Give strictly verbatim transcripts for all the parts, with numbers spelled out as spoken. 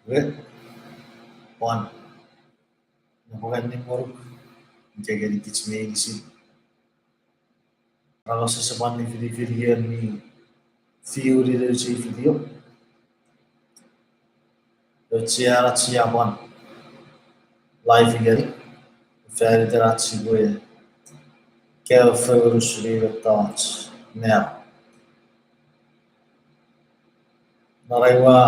Iwe, pwan, napanapen nimonuk, ika ngenikich meinisin. Aramas ese pwan nifinifin ion mi fiu ren ewe video. Ewe chienach sia pwan live ikeni, fan iten ach sipwe kaeo fengen usun ewe mettoch mano. Non ai ua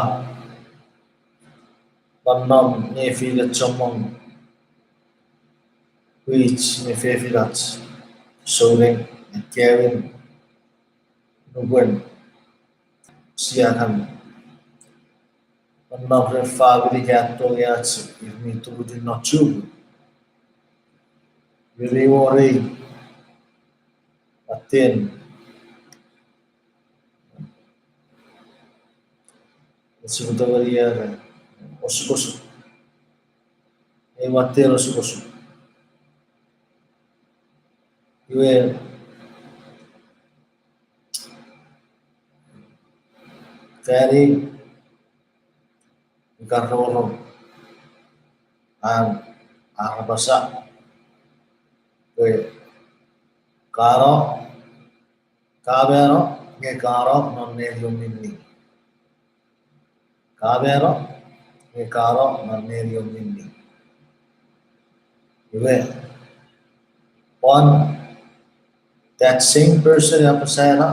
nonnom nefinen chommong pwich me fefinach souneng, ekkewe nupwen sia kan nonnom ren famini ka tongei ach ir mi turutin non chuk. Iwe mi wor ei watten, sipwe tongeni era, osukosuk. Ei watten osukosuk. Iwe, fani ika rongorong an arapasa pwe ka no, ka mano nge ka no non neniom mi ning. Ka mano nge ka no non neniom mi ning. Iwe, pwan that same person a apasa ena,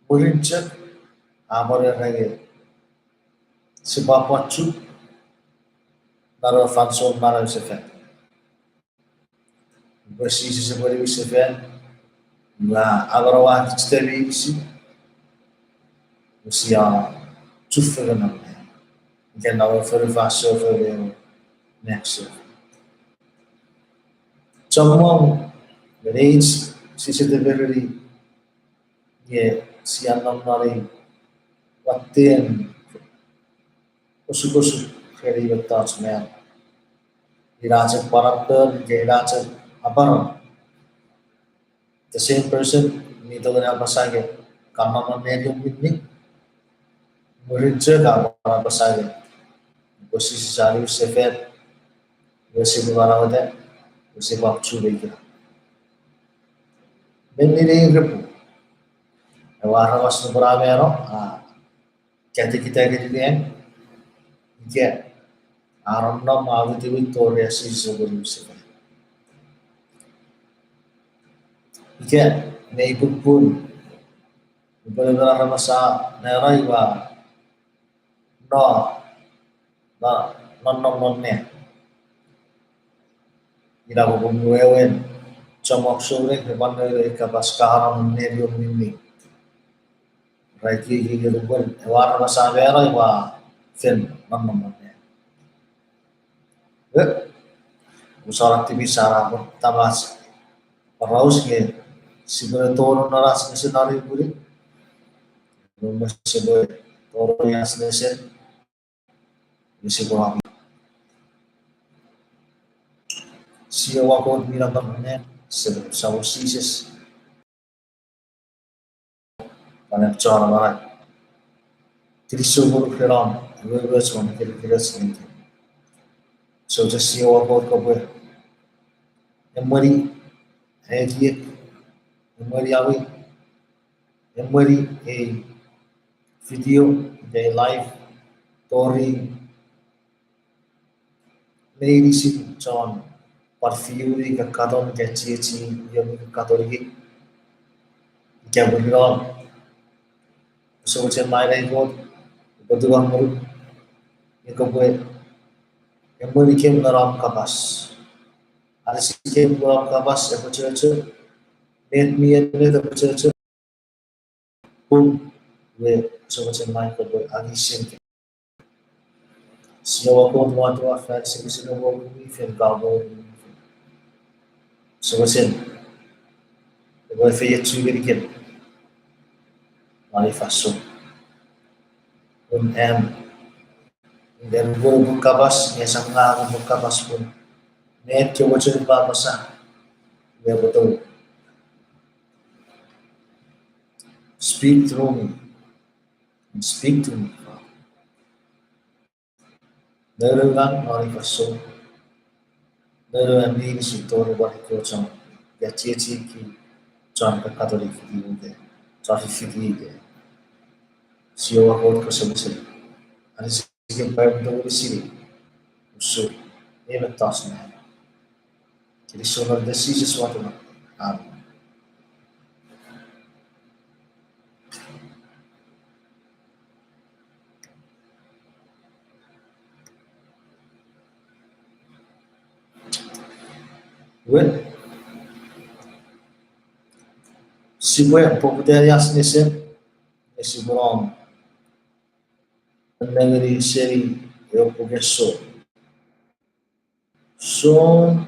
mwirin chok a pwan era nge sipwe pwan chok non ewe fansoun manausefan. Pwe Jises epwe niwinsefan, iwe a amanaua kich meinisin, pwe sia chufengen non nang. Ika non ewe fonufan sefan, next year. Chommong me neich sise tepereni nge sia nom non ei watten osukosuk ren ei mettoch mano. Ina chok pwan apper ika ina chok aparan. The same person mi tongeni apasa nge ka no non neniom mi ning. Mwirin chok a pwan apasa nge pwe Jises a niwinsefan, iwe sipwe manaueta, iwe sipwe chufengen. Menni nein repwe, ewe aramas nupwen a mano, a katikita ngeni nang, ika a nonnom a witiwit tori an Jises epwe niwinsefan. Ika mei pupun, upwe emon aramas a mano iwe a no, no, nonnom non nang. Ina popun wewen chommong souneng repwe pwan nouni ei kapas ka no non neniom mi ning. Ra ekieki nge nupwen ewe aramas a mano iwe a fen nonnom non nang. E, usara tipis ara pwan tamach poraus nge sipwe tonong non ach nesen are pwini. Nge sipwe tonong non ach nesen, nge sipwe ami. Sia ewe Kot mi namot non nang, Semach Samon Jises. Pwan ach Chon Amanau. Kinisou ngonuk ren om umoumoch me kirikiroch ngenikich. Sipwe chok, sia ewe Kot, kopwe emweni ekiek, emweni ami, emweni ei video, ei live, tori meinisin chon pwan fiu ika katon ika chiechi io mi katon ikei. Ika pwe rinong, kose mochen mai nang Kot, kopwe tingor ngonuk, nge kopwe emwenikem non om kapas. Anisikem non om kapas epwe chocho, met mi ennet epwe chocho. Pun, iwe, kose mochen mai kopwe anisikem. Sia ewe Kot, ua tingor fan asengesin ewe Ngun mi Fel, ka ewe Ngun mi Fel, kose mochen epwe efeiochu ngenikem non ei fansoun. Pun am, nge nupwen upwe kapas, nge esap ngang upwe kapas pun met ka mochen upwe apasa, iwe epwe tou. Speak through me. And speak to me, Father. Nounou ngang non ei fansoun. Nounou ami meinisin tori pwan ekkewe chon, ka chiechi ki chon kakatoni fiti ika, chon fiti ika. Sia wor Kot kose mesei. Anisikem pwe tongeni sinei usun ei mettoch me. Kinisou non iten Jises watten. Amen. Iwe, sipwe poputani ach nesen, nge sipwe nom nengeni seni ewe puken Jon. Jon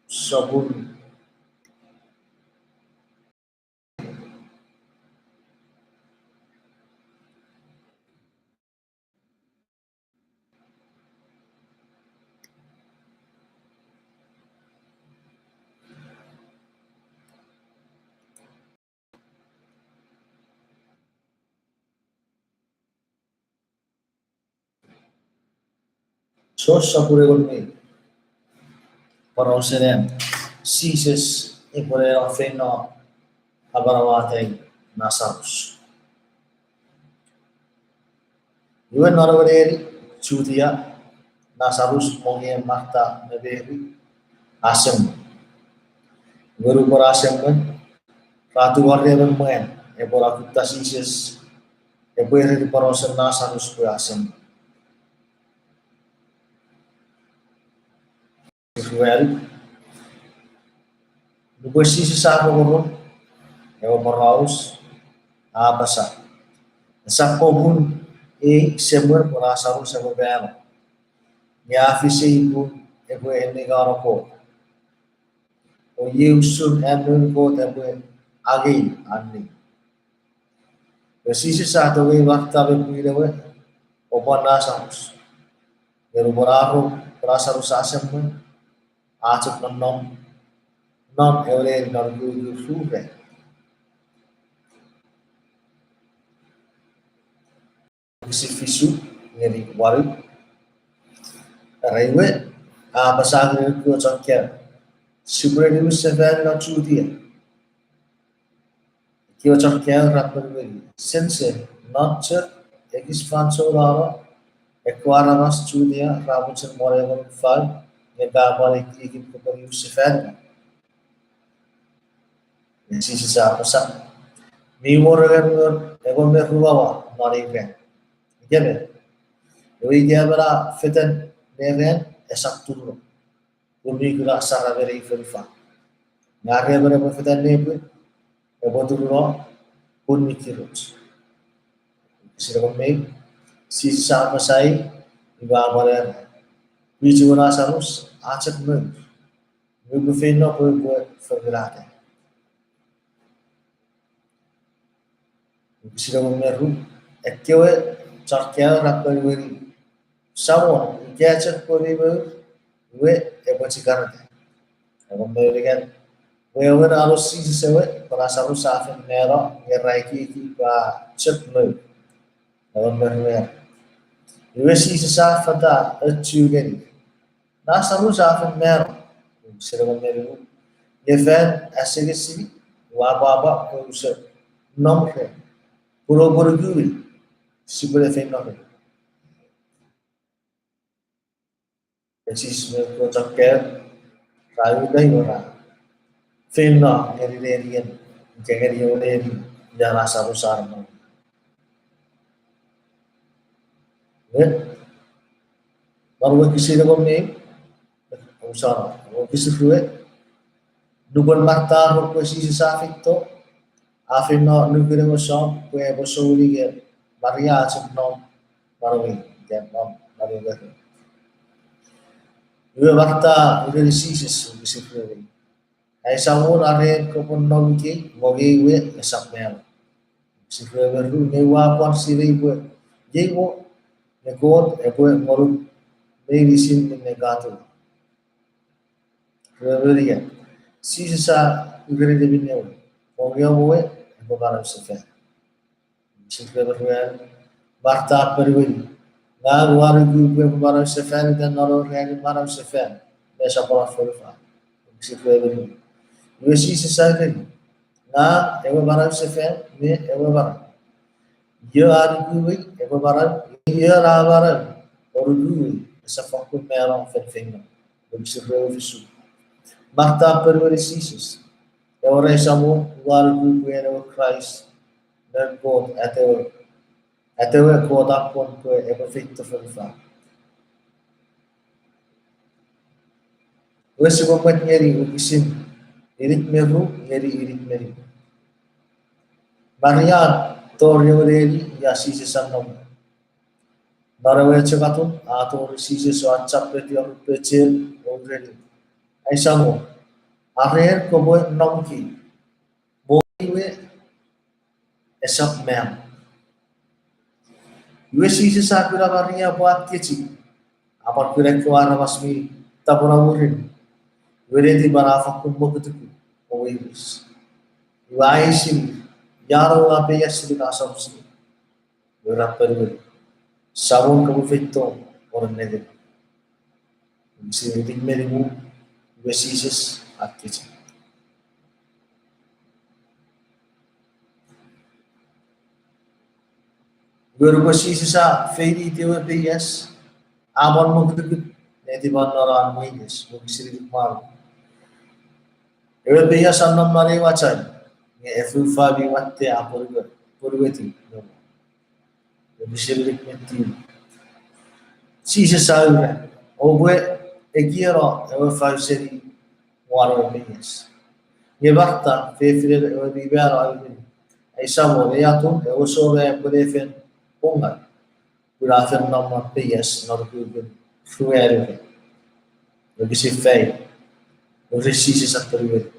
sopun Jon sopun engon me ew. Porausen an Jises epwe ne feino amanaua Lasarus. Iwe non ewe neni Jutia, Lasarus mongean Marta me Meri, a semwen. Iwe nupwen a semwen, ra tungorei emon mwan epwe ne kutta Jises, epwe ereni porausen Lasarus pwe a semwen. Ruanu. Nupwen Jises a rongorong ewe poraus, a apasa, esap popun ei semwen pwe Lasarus epwe mano, nge a fis ei pun epwe ennengano Kot. O iei usun an noun Kot epwe angei an ning. Nge Jises a tongei Marta me pwin ewe, o pwan Lasarus. Nge nupwen a rong pwe Lasarus a semwen, a chok nonnom non ewe neni non ukukun ru ran. Wokisin fisu ngeni wanu. Era iwe, a apasa ngeni ekkewe chon kaeo, sipwene niwin sefani non Jutia. Ekkewe chon kaeo ra ponueni, sense, non chok ekis fansoun a no, ekkewe aramas Jutia ra mochen won engon fau, nge ka pwan ekiekin kopwe niwin sefani. Nge Jises a apasa, mi wor engon me ru awa non ei ran. Ika met, ewe ika emon a fetan neran esap turuno, pun mi kuna saramen ei fonufan. Nge are emon epwe fetan nepwin, epwe turuno, pun mi kiroch. Wokisin engon me ew, Jises a apasa ei, iwe a pwan era, pwichen Lasarus a chok mour, nge upwe feino pwe upwe fokkun ata. Wokisin engon me ru, ekkewe chon kaeo ra ponueni, Samon, ika chok pwe mi mour, iwe epwe chikarata. Engon me unungat, wewen a no Jises ewe pwe Lasarus a fen mano, nge ra ekieki pwe a chok mour. Engon me ruanu, iwe Jises a fata ochu ngeni, Lasarus a fen mano. Wokisin engon me nimu, nge fan asengesimi, ua pwapwa pwe use nom ren, pun oupwe nuku, sipwene feino ren. Jises me ekkewe chon kaeo ra uta iwe ra feino ngeni nenien, ika ngeni ewe neni ia Lasarus a nom non. Nge, non wokisin engon me ew, ousano, wokisin rue, nupwen Marta a rong pwe Jises a feito, a feino nukun ewe sop pwe epwe souni nge Maria a chok nom manauei, ika nom manauei. Iwe Marta a ureni Jises, wokisin rue, ai Samon, are en kopwe nom ikei, nge ei we esap mano. Wokisin rue me ru, nge ua pwan sinei pwe iei mo, nge Kot epwe ngonuk meinisin minne ka tungor. Rue me unungat, Jises a ureni neminnewe, mongeom we epwe manausefan. Wokisin rue me ruanu, Marta a ponueni, Ngang ua nuku pwe epwe manausefan ita non ewe ranin manausefan me soponon fonufan. Wokisin rue me nimu. Iwe Jises a ereni, ngang ewe manausefan me ewe manau. Io a nukuei epwe manau, io a manau o nukuei esap fokkun mano feinfeino. Wokisin rue me fisu. Marta a ponueni Jises, ewe Samon, ua nuku pwe en ewe Kraist, Noun Kot, atewe, atewe Kot a pwon pwe epwe feito fonufan. Iwe sipwe mwet ngeni wokisin inik me ru ngeni inik me nimu. Maria a tori ewe neni ia Jises a nom. Non ewe chok atun a tori Jises o a chapetiw a pechen o ureni, Ai Samon, are en kopwe nom kei, moni we esap mano. Iwe Jises a kuna Maria pwe a kechiw, a pwan kuna ekkewe aramas mi tapweno mwirin, iwe netipan a fakkun mokutukut o weires. Iwe a eisini, Ian oua peias seni Lasarus? Iwe ra ponueni, Samon, kopwe feito o nennengeni. Wokisin inik me nimu. Iwe Jises a kechiw. Iwe nupwen Jises a feitiw ewe peias, a pwan mokutukut netipan non an weires. Wokisin inik me wanu. Ewe peias a nom non ew achau, nge efouf mi watte a pwonuetiw. Wokisin inik me tiu. Jises a ura, Oupwe ekieno ewe fau seni won ewe peias. Nge Marta, fefinen ewe mi mano, a ureni, Ai Samon, ei atun ewe sona epwe ne fen pungan, pun a fen nom non peias non ukukun ruanu ran. Wokisin faik. Iwe Jises a ponueni,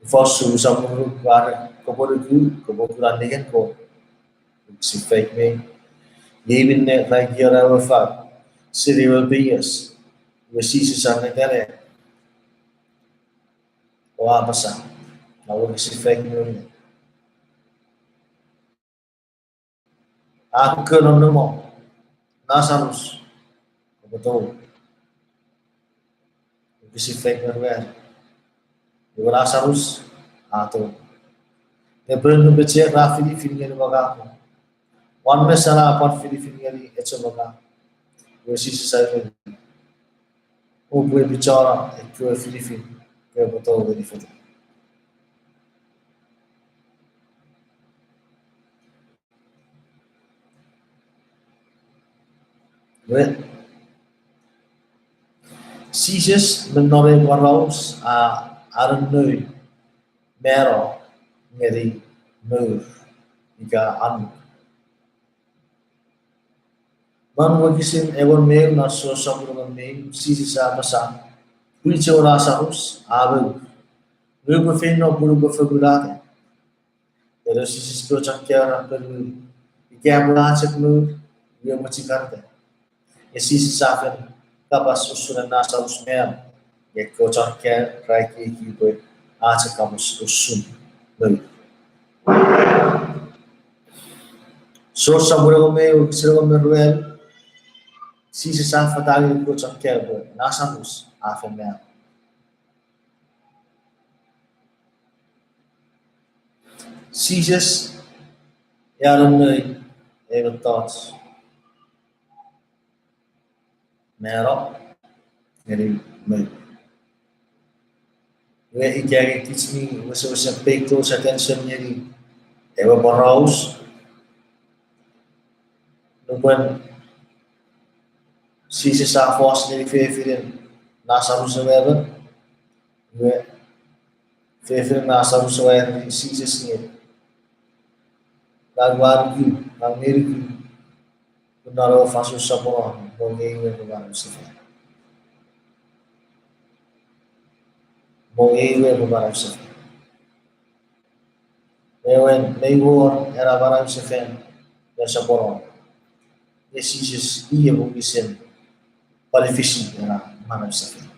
Ifa usun, usap muruk, are kopwe nuku, kopwe kuna ningen Kot. Wokisin faik me ew. Iei minne ra ekieno ewe fau seni ewe peias. Iwe Jises a ngetenea o a apasa, non wokisin faik me ew, A koko nonnomun, Lasarus, kopwe tou. Wokisin faik me ruanu. Iwe Lasarus a tou. Nge poun me pechen ra finifin ngeni mangaku. Won mesan a pwan finifin ngeni echo mangaku. Iwe Jises a ureni, Oupwe pichano ekkewe finifin pwe epwe tou ngeni fetan. Iwe, Jises me non ei poraus a anonno mano ngeni mour ika annuk. Non wokisin engon me ew non Jon sopun engon me ew, Jises a apasa, Pwiich ewe Lasarus a mour, nge upwe feino pun upwe fokkun ata. Eno Jises kewe chon kaeo ra ponueni, Ika pwe a chok mour, iwe epwe chikarata. Nge Jises a fen kapas usun an Lasarus mano, nge ekkewe chon kaeo ra ekieki pwe a chok kapas usun mour. Jon sopun engon me ew wokisin engon me ruanu, Jises a affata ngeni ekkewe chon kaeo pwe Lasarus a fen mano. Jises a anonno ei mettoch, mano ngeni mour. Iwe ika nge kich mi wesewesen pay close attention ngeni ewe poraus, nupwen Jises a fos ngeni fefinen Lasarus ewe emon, iwe fefinen Lasarus ewe a ereni Jises nge, Ngang ua nuku, ngang mi nuku, pun non ewe fansoun soponon, mongei we epwe manausefan. Mongei we epwe manausefan. Ewe mei wor ena manausefan me soponon, nge Jises i ewe wokisin pwan efisi ena manausefan.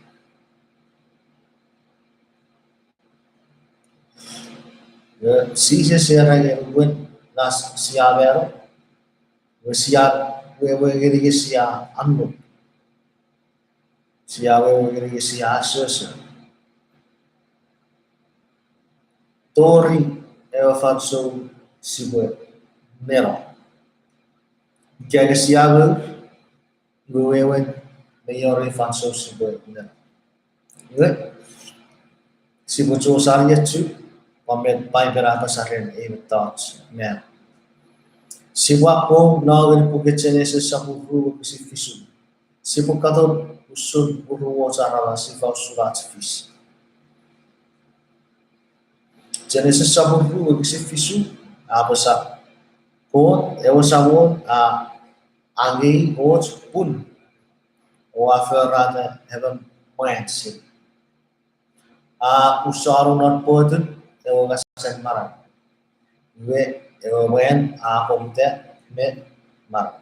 Jises era nge nupwen na sia mano, iwe sia wewe ngeni sia annuk. Sia wewe ngeni sia asoso. Tori ewe fansoun sipwe neno. Ika ika sia mour, iwe wewen mei wor ei fansoun sipwe neno. Iwe, sipwe chok sani echu, pwan met Paipen a apasa ren ei mettoch mano. Sipwe akkom no ngeni puken Genesis sopun ru wokisin fisu. Sipwe katon usun uruoch aramas ifa usun ach fis. Genesis sopun ru wokisin fisu, a apasa, Kot ewe Samon a angei och pun, o a forata emon mwan seni. A usano non pwotun ewe ngasangasen manau. Iwe ewe mwan a poputa me manau.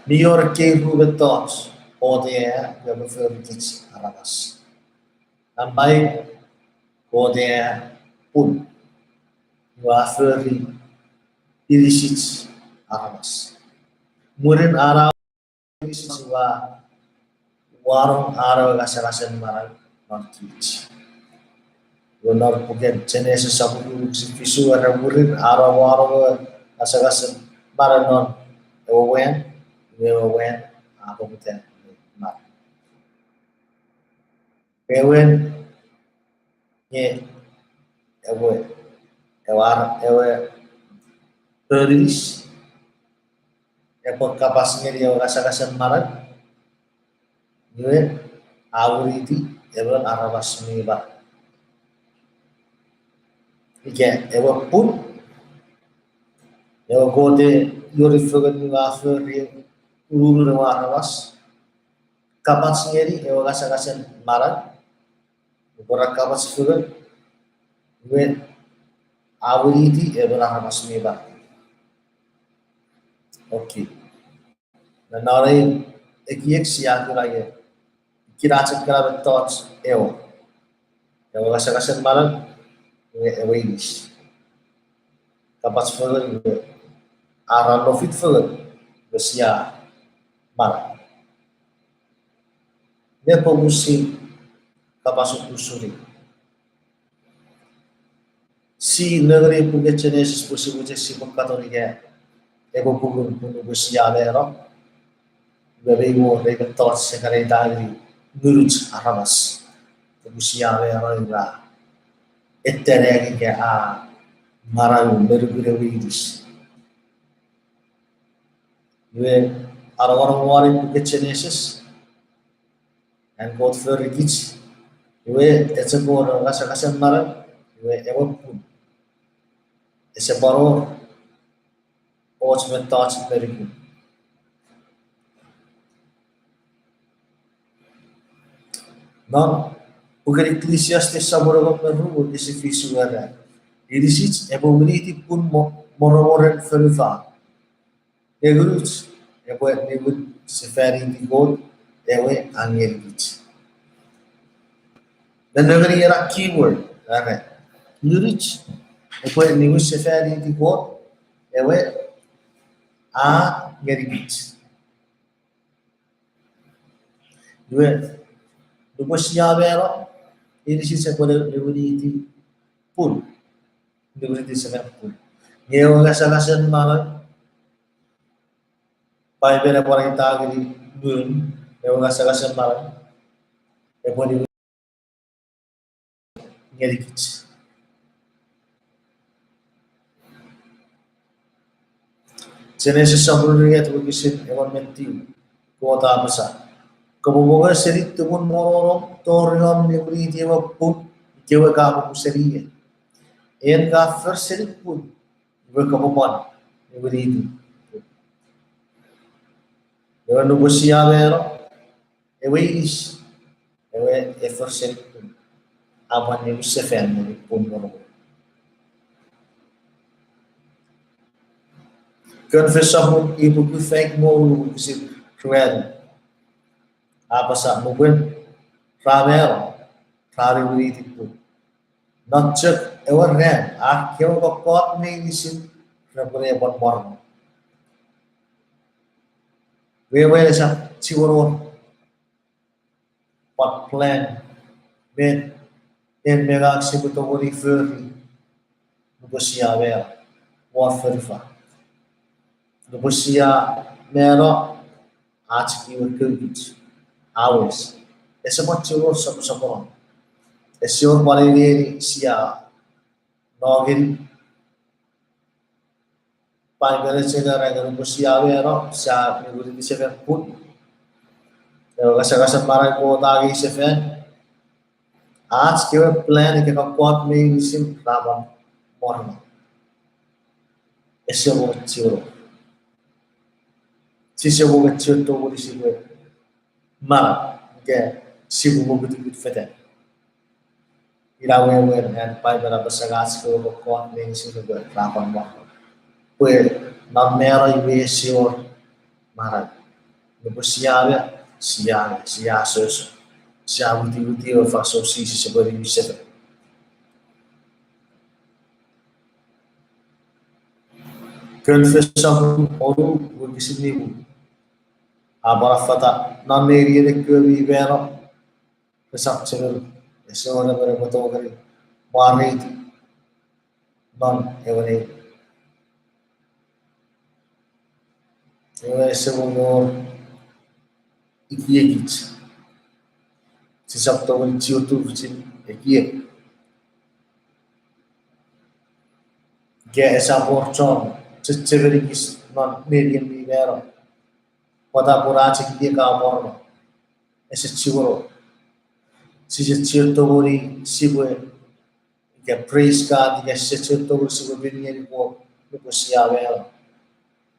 Mi wor ekkei ru mettoch Kot e aea pwe epwe fori kich aramas. Nampa eu, Kot e aea pun, iwe a fori inisich aramas. Mwirin an a inisich, iwe a wanong an ewe ngasangasen manau non kich. Iwe non puken Genesis sopun ru wokisin fisu, era mwirin an a wanong ewe ngasangasen manau non ewe mwan, iwe ewe mwan a poputa me manau. Ewe, nge, ewe, ewe ar, ewe pon inis epwe kapas ngeni ewe ngasangasen manau, iwe a winiti emon aramas mi manau. Ika ewe pun, ewe Kot e ioni fengen iwe a fori ununun ewe aramas, kapach ngeni ewe ngasangasen manau, nupwen a kapach fengen, iwe a winiti emon aramas mi manau. Okay. Me non ei ekiek sia kuna ie, kinachek kana mettoch ewe, ewe ngasangasen manau, iwe ewe inis. Kapach fengen, iwe a ra nofit fengen, iwe sia manau. Nge pwe usun kapas usun, si nengeni puken Genesis pwe sipwe chok sipwe katon ika epwe pungun pun nupwen sia mano, iwe mei wor ei mettoch sia kan eita ngeni ngunuch aramas, pwe sia mano iwe a etenang ika a manau me nukun ewe inis. Iwe, anongonong won ei puken Genesis, an Kot fori kich, iwe ese wor ngasangasen manau, iwe ewe pun. Ese pwan wor och mettoch me nukun. Non puken Ecclesiastes sopun engon me ru wokisin fisu, era, inisich epwe winiti pun mo-, moromoren fonufan, nge ngunuch epwe niwin sefaniti Kot ewe a ngenikich. Nengeni ena keyword, era, ngunuch epwe niwin sefaniti Kot ewe a ngenikich. Iwe, nupwen sia mano, inisich epwe ne-, niwiniti pun. Niwiniti sefan pun. Nge ewe ngasangasen manau, Paipen a pwan eita ngeni ngun, ewe ngasangasen manau, epwe niwin ngenikich. Genesis sopun unungat wokisin engon me tiu, Kot a apasa, kopwe mongo seni tumun mononom tori om niwiniti ewe pun ikewe ka pupu seni ie. En ka for seni pun, iwe kopwe pwan niwiniti pun. Ewe nupwen sia mano, ewe inis, ewe e for seni pun, a pwan niwin sefan ngeni pun monomon. Confess sopun ipuku faik mo wokisin ruanu, a apasa, nupwen ra mano, ra niwiniti pun. Non chok ewe ran, ar kewe kokkot meinisin repwene pwan mwarno. Wewen esap chiwen wor pwan plan, met en me ngang sipwe tongeni fori nupwen sia mano won fonufan. Nupwen sia mano, ach kewe kokkot a wes. Ese pwan chiwen wor soposopono. Ese wor pwan eni sia no ngeni. Paipel a chok era nge nupwen sia mano, sia niwiniti sefan pun ewe kasangasen manau Kot a angei sefan. Ach kewe plan ika kokkot meinisin ra pwan mwarno. Ese mo chiwen wor. Sise mo chiwen tongeni sipwe manau, ika sipwe mokutukut fetan. Ina wewen an Paipel a apasa ach kewe kokkot meinisin epwe ra pwan mwarno. Pwe non mano iwe ese wor manau. Nupwen sia mano, sia, sia asoso. Sia witiwiti ewe fansoun Jises epwe niwin sefan. Kon Fes sopun wonu wokisin nimu a pwan affata, non nenien ekkewe mi mano, resap chok, ese wor emon epwe tongeni mwareiti non ewe neni. Ewe ese wor ekiekich. Sisap tongeni chiwen tufichin ekiek. Ika esap wor chon chechemeni kich non nenien mi mano, pwata pun ach ekiek a mwarno. Ese chiwen wor. Sise chiwen tongeni sipwe, ika praise God, ika sise chiwen tongeni sipwe pin ngeni Kot nupwen sia mano.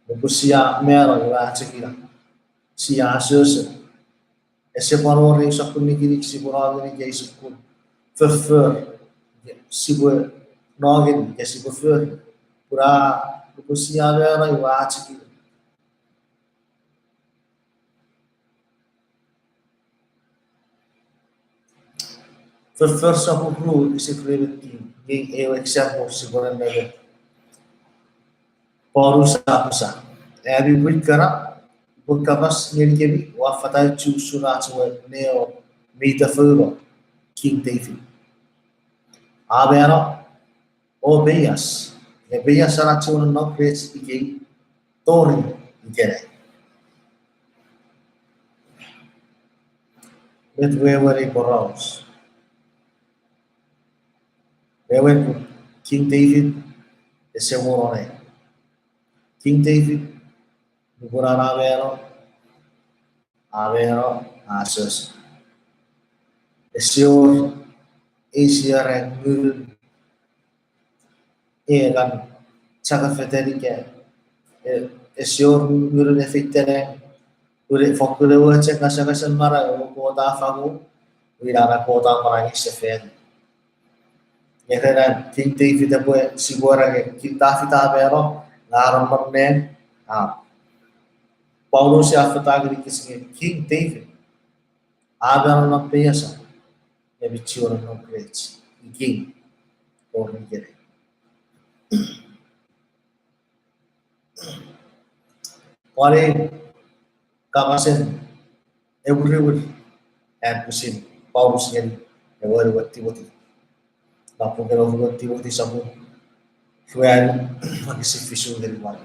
Nupwen sia mano iwe a chok ina. Sia asoso. Ese pwan wor eu sokkun nikinik sipwe no ngeni ika eu sokkun foffor sipwe no ngeni ika sipwe fori. Pun a, nupwen sia mano iwe a chok ina. Foffor sopun ru wokisin rue me tiu, nge ewe example sipwe nennengeni. Paulus a apasa, ami pwi kana, upwe kapas ngenikemi, ua affata usun ach we neo mi tefouno, King David. A mano, o peias, e peias an a chiwen nonnom rech ikei tori ikenai. Met wewen ei poraus? Wewen King David ese wor neni. King David, nupwen an a mano, a mano, a asoso. Ese wor ei sia era ngunun e kan chakafeteni ika, e, ese wor ngunun efeitena, pun fokkun ewe chok kasangasen manau ewe Kot a fangu, ina Kot a pwan angei sefan. Nge ren an King David epwe sipwe era nge King David a mano, nge a nonnom nang, a, Paulus a affata ngenikich nge King David a mano non peiasan, nge mi chiwen nonnom rech ikei tori ikenai. Pwan ei kapasen ewiriwir an pwisin Paulus ngeni ewe anuon Timoti. Non puken anuon Timoti sopun ruanu, wokisin fisu ngeni wanu.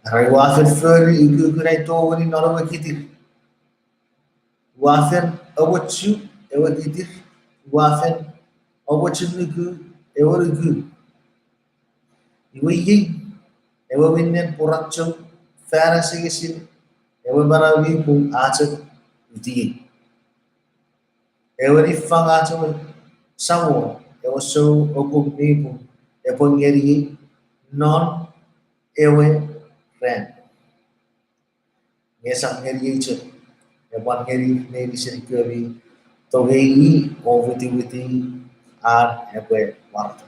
Era, ua fen fori ukukun ai tongeni non ewe kitir. Ua fen amochu ewe kitir. Ua fen amochu nuku ewe nuku. Iwe iei ewe winnen pworacho fan asengesin ewe manau mi pung a chok utiei. Ewe niffang ach ewe Samon, ewe sou opung mi pung, epwe ngeniei non ewe ran. Nge esap ngeniei chok, epwe ngeni meinisin ekkewe mi tongei i o witiwiti an epwe wareto.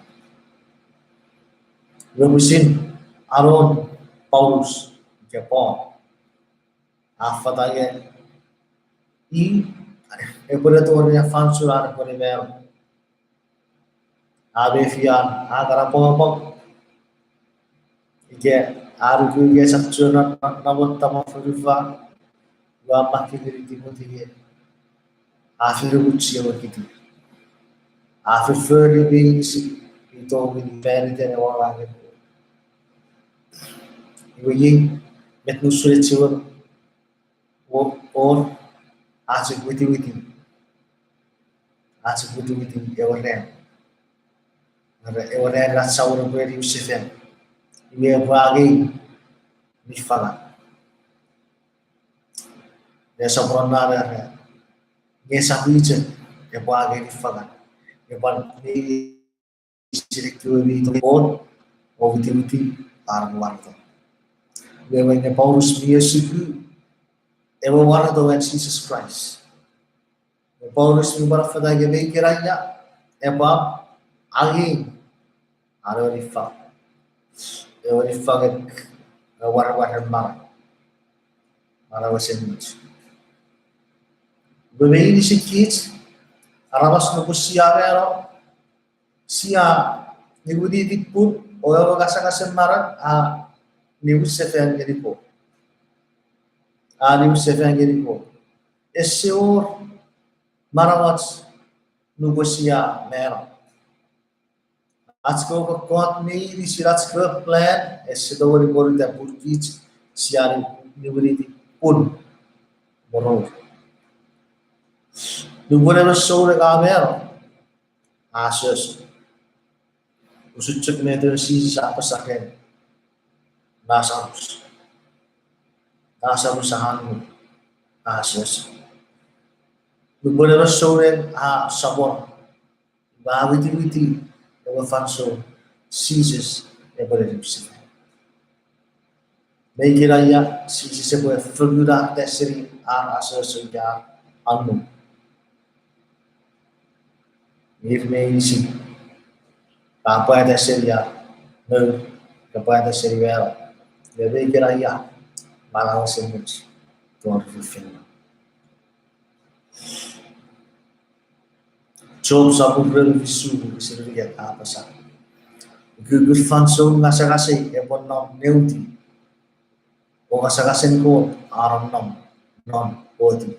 Iwe pwisin anon Paulus, ika Paul, a affata nge i epwe ne tori ewe fansoun an epwe ne mano. A mefi an a kan apwangapwang Ika a nuku ika esap chuen namot taman fonufan, ua makkei ngeni Timoti, a fen uchi ewe kitir. A fen fori meinisin mi tongeni faniten ewe angangen Kot. Iwe iei met usun echipwe wor, ach witiwiti, ach witiwiti ewe ran. Ewe ran ach Samon epwe niwin sefan, iwe epwe angei niffangan. Nge esap ren na, nge esap i chok epwe angei niffangan, nge pwan meinisin ekkewe mi tongei Kot o witiwiti ar warato. Iwe nge Paulus mi asuku ewe warato an Jises Kraist. Nge Paulus mi pwan affata nge me ikenaia epwe angei an ewe niffang, ewe niffangen, ewe warewaren manau, manau esemuch. Iwe meinisin kich aramas, nupwen sia mano, sia niwiniti pun o ewe ngasangasen manau a niwin sefan ngeni Kot. A niwin sefan ngeni Kot. Ese wor manauach nupwen sia mano. Ach kewe kokkot meinisin, ach kewe plan ese tongeni ponuta pun kich sia niwiniti pun moron. Nupwen emon souneng a mano, a asoso. Usun chok met ewe Jises a apasa ren Lasarus. Lasarus a annuk, a asoso. Nupwen emon souneng a sopwono, a witiwiti ewe fansoun Jises epwe niwin sefan. Me ikenaia Jises epwe fangeno seni ar asoso ika ar annuk. Ir meinisin ra pwata seni ar mour, ra pwata seni mano. Nge me ikenaia manau esemuch tori feinfeino. Job sopun rue me fisu, wokisin unungat a apasa, ukukun fansoun ngasangasei epwe nom neuti, o ngasangasen Kot a nonnom non pwoti.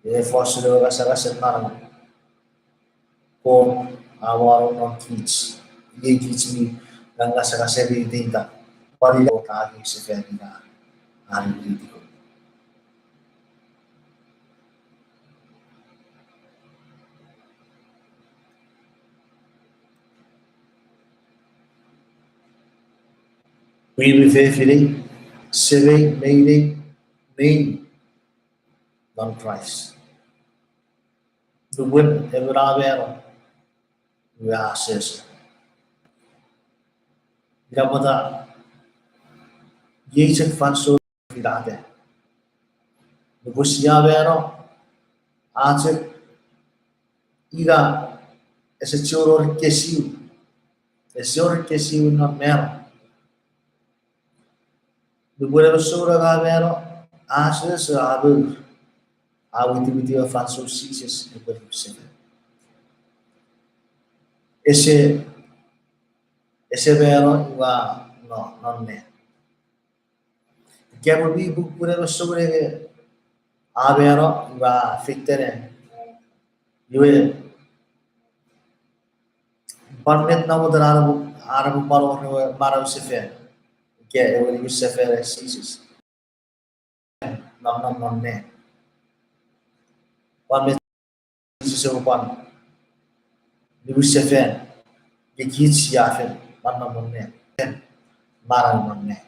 Efosun ewe ngasangasen manau, Kot a wano non kich, iei kich mi ngasangasen iteita, pwan ina Kot a niwin sefan ina, a niwiniti Kot. Pwi me fefinei, semei me inei, mei non Kraist. Nupwen emon a mano, iwe a asoso. Ina pwata iei chok fansoun finata. Nupwen sia mano, a chok ina, ese chiwen wor ekkesiwin, ese wor ekkesiwin non mano. Nupwen emon souneng a mano, a asoso, a mour, a witiwiti ewe fansoun Jises epwe niwin sefan. Ese, ese mano iwe a no, non nang. Ika pwe mi pukun emon souneng a mano iwe a feita nang, iwe pwan met namoten an epwe, an epwe pwan wor ewe manausefan, ika ewe niwin sefan an Jises, non, non, non nang. Pwan met Jises epwe pwan niwin sefan, nge kich sia fen manau non nang, manau non nang.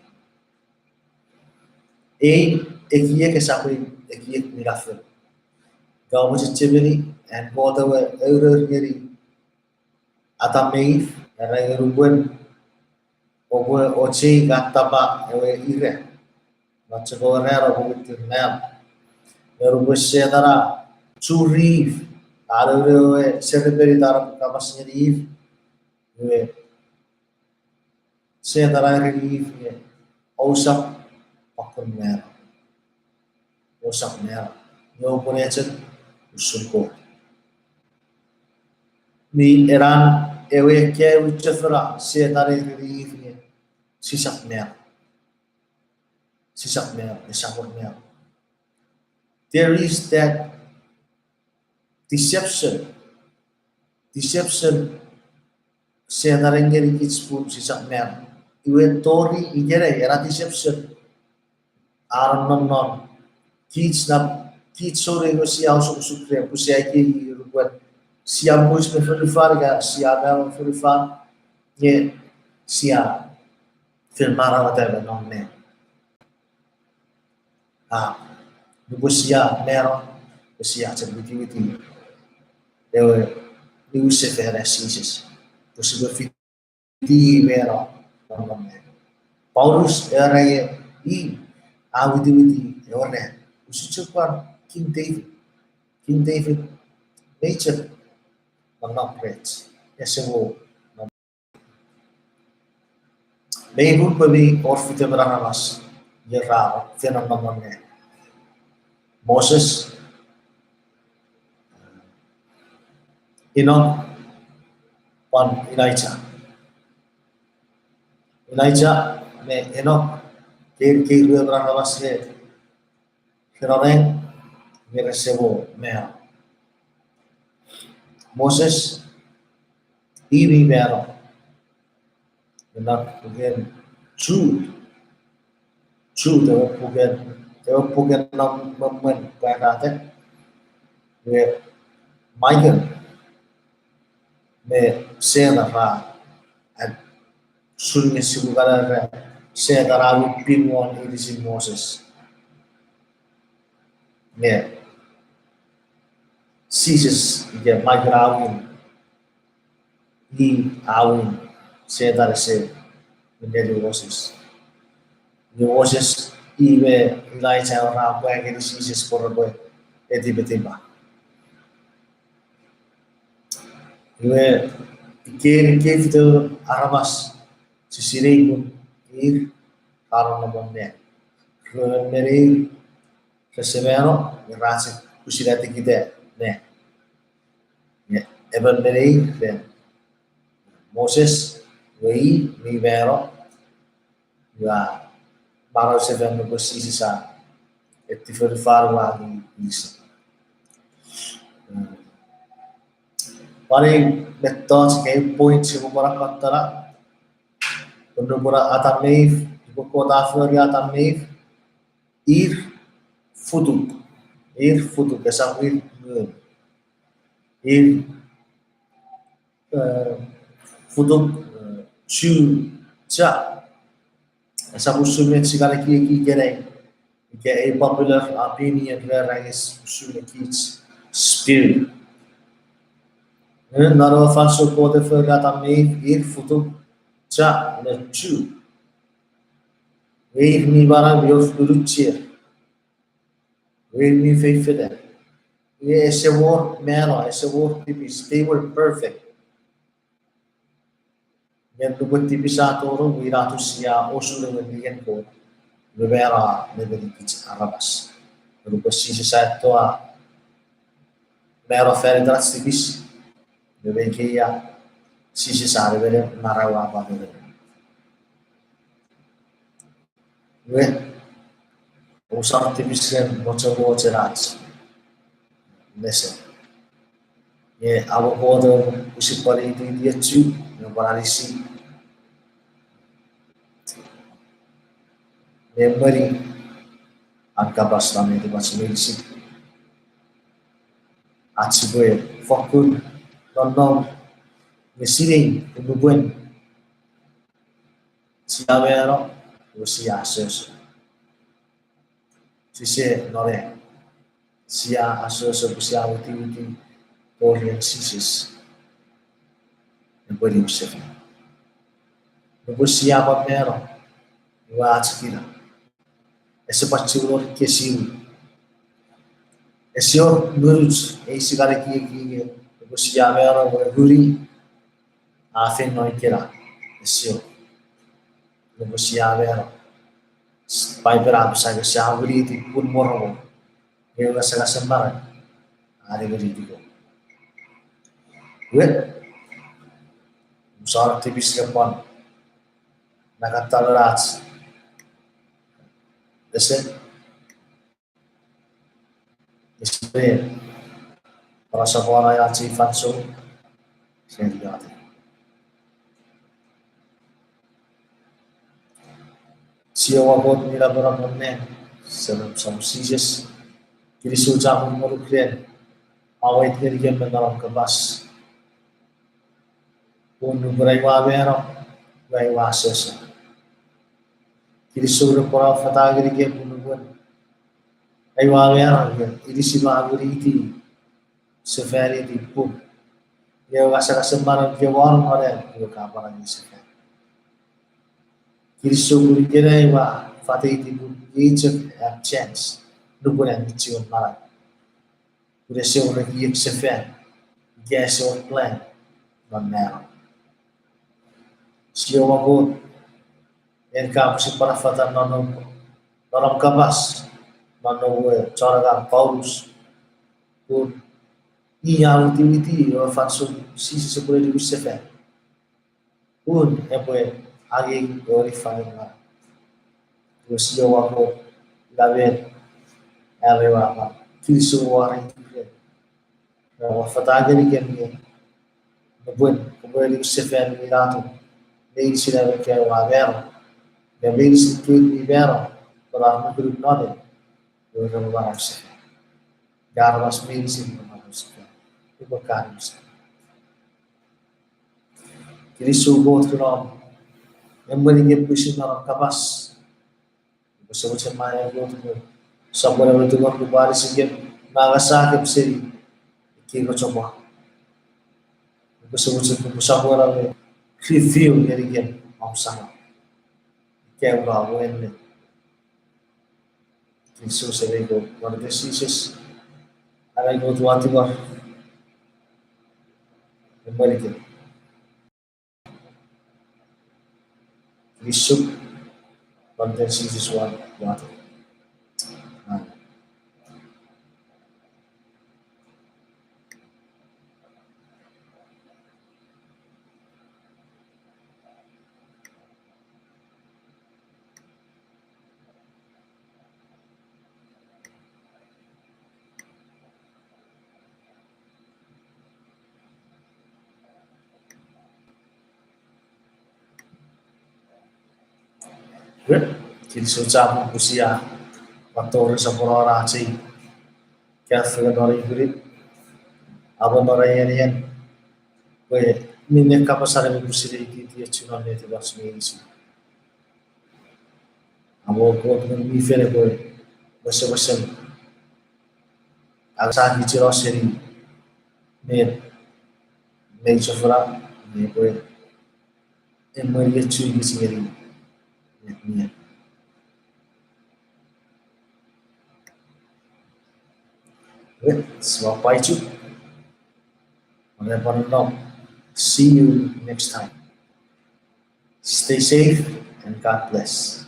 Ei ekiek esap ekiek mi naf. Ika oupwe chechemeni an Kot ewe aurour ngeni Adam me Eve, era nge nupwen oupwe ochei ka tapa ewe ira, non chok ewe ran oupwe muttir mano. Nge nupwen Setan a churi Eve, a nouni ewe serepenit a kapas ngeni Eve, iwe Setan a ereni Eve nge, ousap fokkun mano. Ousap mano. Nge oupwe ne chok usun Kot. Mi enan ewe ekkewe chofona Setan a ereni Eve nge, sisap mano. Sisap mano, esap wor mano. There is that deception. Deception Setan a ngenikich pun sisap mano. Iwe tori ikenai ena deception a nonnom non kich, na kich souneng sia osukosuk ren pwe sia ekieki nupwen sia much me fonufan ika sia mano fonufan, nge sia fen manauata me non nang. A, nupwen sia mano, pwe sia chok witiwiti ewe niwin sefan Jises, pwe sipwe fiti mano non nang. Paulus a era nge i a witiwiti ewe nang, usun chok pwan King David. King David mei chok nonnom rech, ese mo nonnom. Mei pun pwe mi wor fitemon aramas ier ra fen nonnom non nang. Moses, Enok, pwan Elijah. Elijah me Enok, kei, kei ruemon aramas re, fen nonnom, nge rese mo mano. Moses, i mi mano. Ena puken Jude. Jude, ewe puken, ewe puken non me mwen pwarata. Nge Michael me Setan ra, a, usun nge sipwe kan era, Setan a win pin won inisin Moses. Nge Jises ika Michael a win, i a win, Setan ese win ngeni Moses. Nge Moses, i me Elijah ra pwa ngeni Jises pwe repwe etipetipa. Iwe, ikei, ikei fitemon aramas, sisinei pun ir ra nonnom non nang. Ruemon me neir rese mano, nge ra chok pwisin atikita nang. Nge emon me neir ren Moses, iwe i mi mano, iwe a manausefan nupwen Jises a eti fonufan we a ni inis. Pwan ei mettoch, ei point sipwe pwan akkatana. Pwe nupwen Adam me Eve, nupwen Kot a fori Adam me Eve, ir futuk. Ir futuk, esap ir ngun. Ir, e, futuk, e, chu, cha. Esap usun met sia kan ekieki ikenai. Ika ei popular opinion ren ekis usun ekis spirit. E, non ewe fansoun Kot e fori Adam me Eve, ir futuk, cha me chu. Ir mi manau, mi wor unuchier. Ir mi feifeita. Ese wor mano, ese wor tipis, they were perfect. Nge nupwen tipis a tonong, ina atun sia osun ewe ningen Kot, me mano a nemenikich aramas. Nupwen Jises a etto, a mano fan iten ach tipis, me mei keia, Jises a nemenem, manau a pwan nemenem. Iwe, ousap tipis ren mochomochen ach nesen. Nge a mo Kot pwisin pwan ititiechuk, nge pwan anisi, nge emweni an kapas non netipach meinisin. Ach sipwe fokkun nonnom, nge sinei pwe nupwen sia mano, iwe sia asoso. Sise nonnom. Sia asoso pwe sia witiwiti tori an Jises epwe niwinsefan. Nupwen sia pwan mano, iwe ach kina ese pwan chiwen wor ekkesiwin. Ese wor ngunuch, ei sia kan ekieki nge nupwen sia mano, ewe nguni a fen no ikena. Ese wor. Nupwen sia mano, Paipen a apasa nge sia winiti pun moromo, nge ewe ngasangasen manau a niwiniti Kot. Iwe, Usap tipis ren pwan nakatamen ach ese, ese pwe pwarasapwanai ach ei fansoun seni iotek. Jiowa Kot mi napanap non nang, Semem Sam Jises, kinisou chapur ngonuk ren await ngenikem me non om kapas. Pun nupwen aua mano, aua asoso. Kinisou ren pwan om affata ngenikem pun nupwen aua mano, inisimi a winiti, sefaniti pun ewe ngasengnasen manau kewe won manau, iwe ka pwan angei sefan. Kinisou pun ikenai ua fateiti pun iei chok am chance nupwen am mi chiwen manau. Pun ese wor ekiek sefan, ika ese wor plan non mano. Jiowa Kot, en ka pwisin pwan affata non, non om kapas, non ewe chon angang Paulus, pun i a witiwiti ewe fansoun Jises epwe niwin sefan pun epwe angei ewe niffangen manau. Iwe Jiowa Kot, ina met am aua pwan kinisou wareiti ren, ua affata ngenikem nge nupwen kopwe niwin sefan mi nato, meinisin am kewe ua mano, nge meinisin kewe mi mano, pwe ra nukunuk non en, iwe repwe manau sefan. Nge aramas meinisin repwe manau sefan, epwe kan niwin sefan. Kinisou Kot ren om emwenikem pwisin non om kapas. Upwe mochen ma Kot pwe sopweno me tungor, upwe anisikem me angasakem seni ekkei rochopwak. Upwe mochen pwe sopweno me reveal ngenikem om Samon, ika ura wene. Kinisou Semei Kot, non iten Jises, anai Kot ua tungor, emwenikem. Kinisou, non iten Jises ua, ua tungor. Amen. Kinisou chapur pwe sia wato ren sopwonon ach ei kafengen non ei pwinin, amo non ei anien, pwe minne kapas allim epwe pwisin ititiechou non netipach meinisin. Amo Kot Ngun mi Fel epwe wesewesen angasakich seni met mei chofona, me epwe emweniechu kich ngeni met mie. Sipwe pwapwa chok. Epwe nom. See you next time. Stay safe and God bless.